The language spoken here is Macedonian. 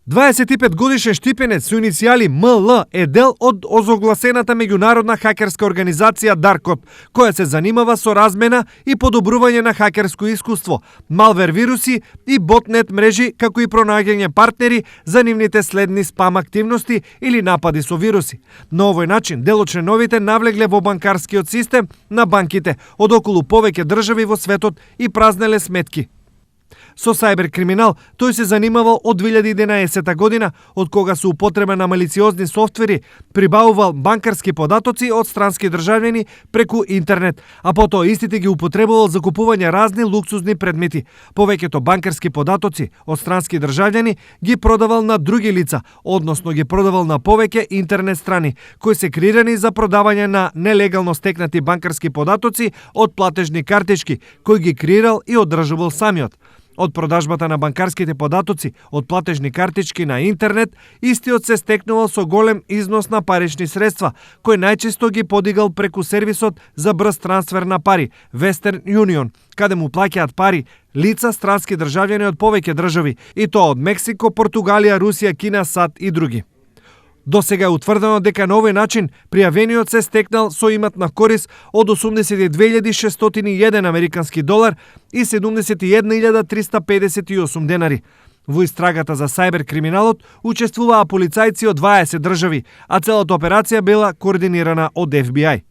25 годишен штипенец со иницијали МЛ е дел од озогласената меѓународна хакерска организација Darkot, која се занимава со размена и подобрување на хакерско искуство, малвер вируси и ботнет мрежи, како и пронаѓање партнери за нивните следни спам активности или напади со вируси. На овој начин, дел од членовите навлегле во банкарскиот систем на банките од околу повеќе држави во светот и празнеле сметки. Со сајбер-криминал тој се занимавал од 2011 година, од кога со употреба на малициозни софтвери прибавувал банкарски податоци од странски државјани преку интернет, а потоа истите ги употребувал за купување разни луксузни предмети. Повеќето банкарски податоци од странски државјани ги продавал на други лица, односно ги продавал на повеќе интернет страни, кои се креирани за продавање на нелегално стекнати банкарски податоци од платежни картички, кои ги креирал и одржувал самиот. Од продажбата на банкарските податоци од платежни картички на интернет, истиот се стекнувал со голем износ на парични средства, кој најчесто ги подигал преку сервисот за брз трансфер на пари Western Union, каде му плаќаат пари лица странски државјани од повеќе држави, и тоа од Мексико, Португалија, Русија, Кина, САД и други. До сега е утврдено дека на овој начин пријавениот се стекнал со имат на корис од 82.601 американски долар и 71.358 денари. Во истрагата за сајбер криминалот учествуваа полицајци од 20 држави, а целата операција била координирана од FBI.